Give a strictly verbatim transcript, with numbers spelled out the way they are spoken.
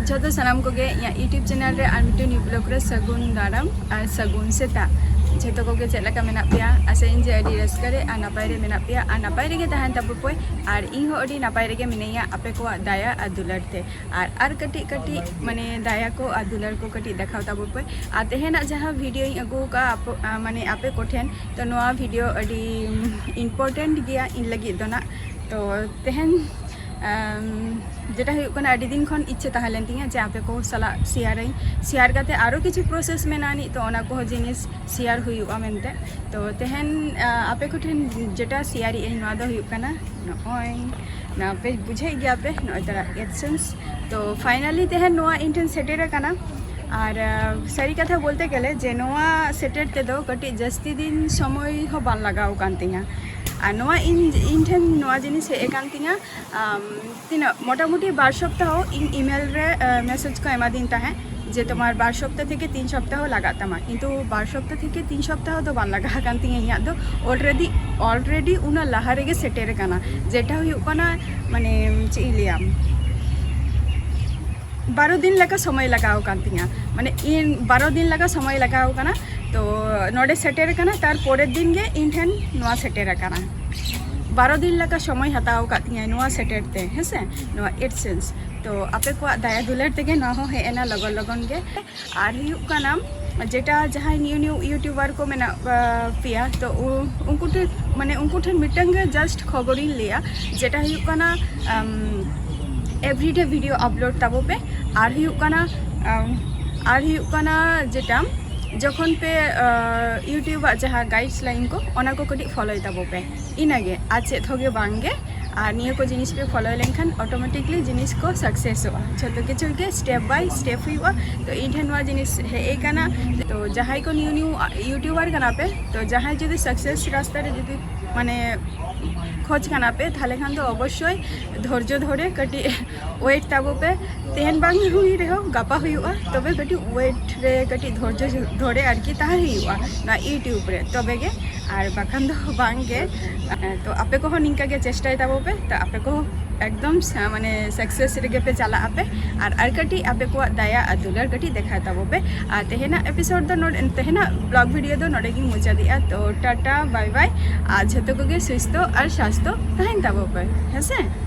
ᱡᱚᱛᱚ ᱥᱟᱱᱟᱢ ᱠᱚᱜᱮ ᱤᱧᱟᱹᱜ YouTube ᱪᱮᱱᱮᱞ ᱨᱮ ᱟᱨ ᱢᱤᱫᱴᱮᱱ ᱱᱤᱭᱩ ᱵᱞᱚᱜ ᱨᱮ ᱥᱟᱹᱜᱩᱱ ᱫᱟᱨᱟᱢ ᱟᱨ ᱥᱟᱹᱜᱩᱱ ᱥᱮᱛᱟᱜ᱾ ᱡᱚᱛᱚ ᱠᱚᱜᱮ ᱪᱮᱫ ᱞᱮᱠᱟ ᱢᱮᱱᱟᱜ ᱯᱮᱭᱟ? ᱟᱥᱟᱭᱟᱹᱧ ᱡᱮ ᱟᱹᱰᱤ ᱨᱟᱹᱥᱠᱟᱹ ᱨᱮ ᱟᱨ ᱱᱟᱯᱟᱭ ᱨᱮ ᱢᱮᱱᱟᱜ ᱯᱮᱭᱟ ᱟᱨ ᱱᱟᱯᱟᱭ ᱨᱮᱜᱮ ᱛᱟᱦᱮᱱ ᱛᱟᱵᱚ ᱯᱮ᱾ ᱟᱨ ᱤᱧ ᱦᱚᱸ ᱟᱹᱰᱤ ᱱᱟᱯᱟᱭ ᱨᱮᱜᱮ ᱢᱤᱱᱟᱹᱧᱟ ᱟᱯᱮ ᱠᱚᱣᱟᱜ ᱫᱟᱭᱟ ᱟᱨ ᱫᱩᱞᱟᱹᱲ ᱛᱮ᱾ ᱟᱨ ᱟᱨ ᱠᱟᱹᱴᱤᱡ ᱠᱟᱹᱴᱤᱡ ᱢᱟᱱᱮ ᱫᱟᱭᱟ ᱠᱚ ᱟᱨ ᱫᱩᱞᱟᱹᱲ ᱠᱚ ᱠᱟᱹᱴᱤᱡ ᱫᱮᱠᱷᱟᱣ ᱛᱟᱵᱚ ᱯᱮ᱾ ᱟᱨ ᱛᱮᱦᱮᱧᱟᱜ ᱡᱟᱦᱟᱸ ᱵᱷᱤᱰᱤᱭᱳᱧ ᱟᱹᱜᱩ ᱟᱠᱟᱫᱼᱟ ᱟᱯᱚ- ᱟ, ᱢᱟᱱᱮ ᱟᱯᱮ ᱠᱚᱴᱷᱮᱱ, ᱛᱚ ᱱᱚᱣᱟ ᱵᱷᱤᱰᱤᱭᱳ ᱟᱹᱰᱤ ᱤᱢᱯᱚᱨᱴᱮᱱᱴ ᱜᱮᱭᱟ ᱤᱧ ᱞᱟᱹᱜᱤᱫ ᱫᱚ ᱱᱟᱜ᱾ ᱛᱚ ᱛᱮᱦᱮᱧ ᱟᱢ, ᱡᱮᱴᱟ ᱦᱩᱭᱩᱜ ᱠᱟᱱᱟ, ᱟᱹᱰᱤ ᱫᱤᱱ ᱠᱷᱚᱱ ᱤᱪᱪᱷᱟᱹ ᱛᱟᱦᱮᱸ ᱞᱮᱱ ᱛᱤᱧᱟᱹ ᱡᱮ ᱟᱯᱮ ᱠᱚ ᱥᱟᱞᱟᱜ ᱥᱮᱭᱟᱨᱟᱹᱧ᱾ ᱥᱮᱭᱟᱨ ᱠᱟᱛᱮ ᱟᱨᱚ ᱠᱤᱪᱷᱩ ᱯᱨᱚᱥᱮᱥ ᱢᱮᱱᱟᱜᱼᱟ ᱟᱹᱱᱤᱡ, ᱛᱚ ᱚᱱᱟ ᱠᱚᱦᱚᱸ ᱡᱤᱱᱤᱥ ᱥᱮᱭᱟᱨ ᱦᱩᱭᱩᱜᱼᱟ ᱢᱮᱱᱛᱮ᱾ ᱛᱚ ᱛᱮᱦᱮᱧ ᱟ, ᱟᱯᱮ ᱠᱚᱴᱷᱮᱱ ᱡᱮᱴᱟ ᱥᱮᱭᱟᱨᱤᱧ ᱱᱚᱣᱟ ᱫᱚ ᱦᱩᱭᱩᱜ ᱠᱟᱱᱟ ᱱᱚᱜᱼᱚᱭ, ᱱᱚᱣᱟ ᱯᱮ ᱵᱩᱡᱷᱟᱹᱣᱮᱫ ᱜᱮᱭᱟ ᱯᱮ, ᱱᱚᱜᱼᱚᱭ ᱛᱟᱨᱟ ᱮᱰᱥᱮᱱᱥ᱾ ᱛᱚ ᱯᱷᱟᱭᱱᱟᱞᱤ ᱛᱮᱦᱮᱧ ᱱᱚᱣᱟ ᱤᱧ ᱴᱷᱮᱱ ᱥᱮᱴᱮᱨ ᱟᱠᱟᱱᱟ᱾ ᱟᱨ ᱟ, ᱥᱟᱹᱨᱤ ᱠᱟᱛᱷᱟ ᱵᱚᱞᱛᱮ ᱜᱮᱞᱮ ᱡᱮ ᱱᱚᱣᱟ ᱥᱮᱴᱮᱨ ᱛᱮᱫᱚ ᱠᱟᱹᱴᱤᱡ ᱡᱟᱹᱥᱛᱤ ᱫᱤᱱ ᱥᱚᱢᱚᱭ ᱦᱚᱸ ᱵᱟᱝ ᱞᱟᱜᱟᱣ ᱟᱠᱟᱱ ᱛᱤᱧᱟᱹ᱾ ᱟᱨ ᱱᱚᱣᱟ ᱤᱧ ᱤᱧ ᱴᱷᱮᱱ ᱱᱚᱣᱟ ᱡᱤᱱᱤᱥ ᱦᱮᱡ ᱟᱠᱟᱱ ᱛᱤᱧᱟᱹ ᱟᱢ, ᱛᱤᱱᱟᱹᱜ ᱢᱚᱴᱟᱢᱩᱴᱤ ᱵᱟᱨ ᱥᱚᱯᱛᱟᱦᱚ ᱤᱧ ᱤᱢᱮᱞ ᱨᱮ ᱢᱮᱥᱮᱡᱽ ᱠᱚ ᱮᱢᱟᱫᱤᱧ ᱛᱟᱦᱮᱸᱫ ᱡᱮ ᱛᱳᱢᱟᱨ ᱵᱟᱨ ᱥᱚᱯᱛᱟᱦᱚ ᱛᱷᱮᱠᱮ ᱛᱤᱱ ᱥᱚᱯᱛᱟᱦᱚ ᱞᱟᱜᱟᱜ ᱛᱟᱢᱟ, ᱠᱤᱱᱛᱩ ᱵᱟᱨ ᱥᱚᱯᱛᱟᱦᱚ ᱛᱷᱮᱠᱮ ᱛᱤᱱ ᱥᱚᱯᱛᱟᱦᱚ ᱫᱚ ᱵᱟᱝ ᱞᱟᱜᱟᱣ ᱟᱠᱟᱱ ᱛᱤᱧᱟᱹ ᱤᱧᱟᱹᱜ ᱫᱚ᱾ ᱚᱞᱨᱮᱰᱤ ᱚᱞᱨᱮᱰᱤ ᱩᱱᱟᱹᱜ ᱞᱟᱦᱟ ᱨᱮᱜᱮ ᱥᱮᱴᱮᱨ ᱟᱠᱟᱱᱟ᱾ ᱡᱮᱴᱟ ᱦᱩᱭᱩᱜ ᱠᱟᱱᱟ, ᱢᱟᱱᱮ ᱪᱮᱫ ᱤᱧ ᱞᱟᱹᱭᱟ, ᱵᱟᱨᱚ ᱫᱤᱱ ᱞᱮᱠᱟ ᱥᱚᱢᱚᱭ ᱞᱟᱜᱟᱣ ᱟᱠᱟᱱ ᱛᱤᱧᱟᱹ᱾ ᱢᱟᱱᱮ ᱤᱧ ᱵᱟᱨᱚ ᱫᱤᱱ ᱞᱮᱠᱟ ᱥᱚᱢᱚᱭ ᱞᱟᱜᱟᱣ ᱟᱠᱟᱱᱟ᱾ ᱛᱚ ᱱᱚᱰᱮ ᱥᱮᱴᱮᱨ ᱟᱠᱟᱱᱟ, ᱛᱟᱨ ᱯᱚᱨᱮᱨ ᱫᱤᱱ ᱜᱮ ᱤᱧ ᱴᱷᱮᱱ ᱱᱚᱣᱟ ᱥᱮᱴᱮᱨ ᱟᱠᱟᱱᱟ᱾ ᱵᱟᱨᱚ ᱫᱤᱱ ᱞᱮᱠᱟ ᱥᱚᱢᱚᱭ ᱦᱟᱛᱟᱣ ᱟᱠᱟᱫ ᱛᱤᱧᱟᱹ ᱱᱚᱣᱟ ᱥᱮᱴᱮᱨ ᱛᱮ, ᱦᱮᱸᱥᱮ, ᱱᱚᱣᱟ ᱮᱰᱥᱮᱱᱥ᱾ ᱛᱚ ᱟᱯᱮ ᱠᱚᱣᱟᱜ ᱫᱟᱭᱟ ᱫᱩᱞᱟᱹᱲ ᱛᱮᱜᱮ ᱱᱚᱣᱟ ᱦᱚᱸ ᱦᱮᱡ ᱮᱱᱟ ᱞᱚᱜᱚᱱ ᱞᱚᱜᱚᱱ ᱜᱮ᱾ ᱟᱨ ᱦᱩᱭᱩᱜ ᱠᱟᱱᱟ, ᱡᱮᱴᱟ ᱡᱟᱦᱟᱸᱭ ᱱᱤᱭᱩ ᱱᱤᱭᱩ ᱤᱭᱩᱴᱩᱵᱟᱨ ᱠᱚ ᱢᱮᱱᱟᱜ, ᱟ, ᱯᱮᱭᱟ, ᱛᱚ ᱩ- ᱩᱱᱠᱩ ᱴᱷᱮᱱ, ᱢᱟᱱᱮ ᱩᱱᱠᱩ ᱴᱷᱮᱱ ᱢᱤᱫᱴᱟᱝ ᱜᱮ ᱡᱟᱥᱴ ᱠᱷᱚᱵᱚᱨᱤᱧ ᱞᱟᱹᱭᱟ, ᱡᱮᱴᱟ ᱦᱩᱭᱩᱜ ᱠᱟᱱᱟ, ᱟᱢ, ᱮᱵᱷᱨᱤᱰᱮ ᱵᱷᱤᱰᱤᱭᱳ ᱟᱯᱞᱳᱰ ᱛᱟᱵᱚ ᱯᱮ᱾ ᱟᱨ ᱦᱩᱭᱩᱜ ᱠᱟᱱᱟ, ᱟᱢ, ᱟᱨ ᱦᱩᱭᱩᱜ ᱠᱟᱱᱟ ᱡᱮᱴᱟ ᱡᱚᱠᱷᱚᱱ ᱯᱮ, ᱟ, ᱤᱭᱩᱴᱩᱵᱟᱜ ᱡᱟᱦᱟᱸ ᱜᱟᱭᱤᱰ ᱞᱟᱭᱤᱱ ᱠᱚ, ᱚᱱᱟ ᱠᱚ ᱠᱟᱹᱴᱤᱡ ᱯᱷᱚᱞᱳᱭ ᱛᱟᱵᱚ ᱯᱮ᱾ ᱤᱱᱟᱹᱜᱮ, ᱟᱨ ᱪᱮᱫ ᱦᱚᱸ ᱜᱮ ᱵᱟᱝ ᱜᱮ᱾ ᱟᱨ ᱱᱤᱭᱟᱹ ᱠᱚ ᱡᱤᱱᱤᱥ ᱯᱮ ᱯᱷᱚᱞᱳ ᱞᱮᱱᱠᱷᱟᱱ ᱚᱴᱳᱢᱮᱴᱤᱠᱞᱤ ᱡᱤᱱᱤᱥ ᱠᱚ ᱥᱟᱠᱥᱮᱥᱚᱜᱼᱟ᱾ ᱡᱷᱚᱛᱚ ᱠᱤᱪᱷᱩ ᱜᱮ ᱥᱴᱮᱯ ᱵᱟᱭ ᱥᱴᱮᱯ ᱦᱩᱭᱩᱜᱼᱟ᱾ ᱛᱚ ᱤᱧ ᱴᱷᱮᱱ ᱱᱚᱣᱟ ᱡᱤᱱᱤᱥ ᱦᱮᱡ ᱟᱠᱟᱱᱟ᱾ ᱛᱚ ᱡᱟᱦᱟᱸᱭ ᱠᱚ ᱱᱤᱭᱩ ᱱᱤᱭᱩ ᱤᱭᱩᱴᱩᱵᱟᱨ ᱠᱟᱱᱟ ᱯᱮ, ᱛᱚ ᱡᱟᱦᱟᱸᱭ ᱡᱩᱫᱤ ᱥᱟᱠᱥᱮᱥ ᱨᱟᱥᱛᱟ ᱨᱮ ᱡᱩᱫᱤ, ᱢᱟᱱᱮ, ᱠᱷᱚᱡᱽ ᱠᱟᱱᱟ ᱯᱮ, ᱛᱟᱦᱚᱞᱮ ᱠᱷᱟᱱ ᱫᱚ ᱚᱵᱚᱥᱥᱳᱭ ᱫᱷᱳᱨᱡᱚ ᱫᱷᱚᱨᱮ ᱠᱟᱹᱴᱤᱡ ᱣᱮᱴ ᱛᱟᱵᱚ ᱯᱮ᱾ ᱛᱮᱦᱮᱧ ᱵᱟᱝ ᱦᱩᱭ ᱨᱮᱦᱚᱸ ᱜᱟᱯᱟ ᱦᱩᱭᱩᱜᱼᱟ, ᱛᱚᱵᱮ ᱠᱟᱹᱴᱤᱡ ᱣᱮᱴ ᱨᱮ, ᱠᱟᱹᱴᱤᱡ ᱫᱷᱳᱨᱡᱚ ᱫᱷᱚᱨᱮ ᱟᱨᱠᱤ ᱛᱟᱦᱮᱸ ᱦᱩᱭᱩᱜᱼᱟ ᱱᱚᱣᱟ ᱤᱭᱩᱴᱩᱵᱽ ᱨᱮ, ᱛᱚᱵᱮ ᱜᱮ, ᱟᱨ ᱵᱟᱠᱷᱟᱱ ᱫᱚ ᱵᱟᱝ ᱜᱮ᱾ ᱛᱚ ᱟᱯᱮ ᱠᱚᱦᱚᱸ ᱱᱤᱝᱠᱟ ᱜᱮ ᱪᱮᱥᱴᱟᱭ ᱛᱟᱵᱚ ᱯᱮ᱾ ᱛᱚ ᱟᱯᱮ ᱠᱚᱦᱚᱸ ᱮᱠᱫᱚᱢ ᱥᱟ- ᱢᱟᱱᱮ ᱥᱟᱠᱥᱮᱥ ᱨᱮᱜᱮ ᱯᱮ ᱪᱟᱞᱟᱜ ᱟᱯᱮ᱾ ᱟᱨ ᱟᱨ ᱠᱟᱹᱴᱤᱡ ᱟᱯᱮ ᱠᱚᱣᱟᱜ ᱫᱟᱭᱟ ᱟᱨ ᱫᱩᱞᱟᱹᱲ ᱠᱟᱹᱴᱤᱡ ᱫᱮᱠᱷᱟᱣ ᱛᱟᱵᱚ ᱯᱮ᱾ ᱟᱨ ᱛᱮᱦᱮᱧᱟᱜ ᱮᱯᱤᱥᱳᱰ ᱫᱚ ᱱᱚᱰᱮ, ᱛᱮᱦᱮᱧᱟᱜ ᱵᱞᱚᱜ ᱵᱷᱤᱰᱤᱭᱳ ᱫᱚ ᱱᱚᱰᱮ ᱜᱤᱧ ᱢᱩᱪᱟᱹᱫᱮᱜᱼᱟ᱾ ᱛᱚ ᱴᱟᱴᱟ, ᱵᱟᱭ ᱵᱟᱭ, ᱟᱨ ᱡᱷᱚᱛᱚ ᱠᱚᱜᱮ ᱥᱩᱥᱛᱷᱚ ᱟᱨ ᱥᱟᱥᱛᱷᱚ ᱛᱟᱦᱮᱱ ᱛᱟᱵᱚ ᱯᱮ, ᱦᱮᱸᱥᱮ?